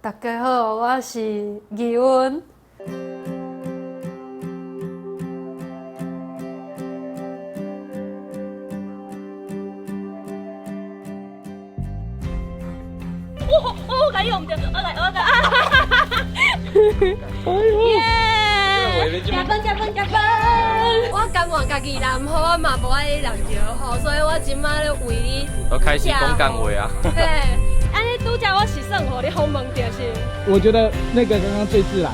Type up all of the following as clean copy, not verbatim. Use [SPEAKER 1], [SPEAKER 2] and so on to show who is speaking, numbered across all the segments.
[SPEAKER 1] 大家好，我是怡恩。
[SPEAKER 2] 我我我用唔著，我來我來。耶！加分加分加分！我甘願家己男好，我嘛無愛你男就好，所以我這擺咧為你。
[SPEAKER 3] 都開始講幹話啊！
[SPEAKER 2] 嘿，按呢拄才我是算予你訪問著是？
[SPEAKER 4] 我覺得那個剛剛最自然。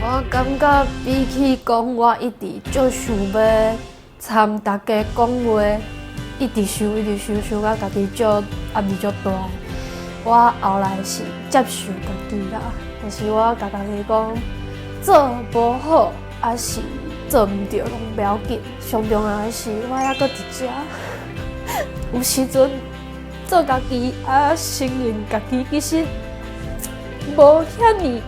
[SPEAKER 1] 我感覺比起講，我一直足想欲參大家講話，一直想，一直想，想到家己足壓力足大。我後來是接受家己啦，就是我共家己講，做無好，抑是做毋著攏袂要緊，上重要的是我猶閣佇遮。有時陣做家己啊，承認家己其實無遐爾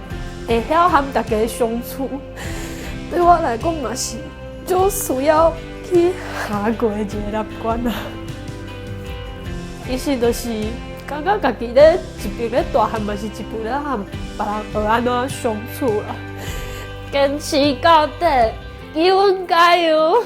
[SPEAKER 1] 會曉和大家相處，對我來講嘛是足需要去跨過一個難關啊。其實就是感覺家己咧一邊咧大漢，嘛是一邊咧和別人學按怎相處啦。堅持到底，怡恩加油！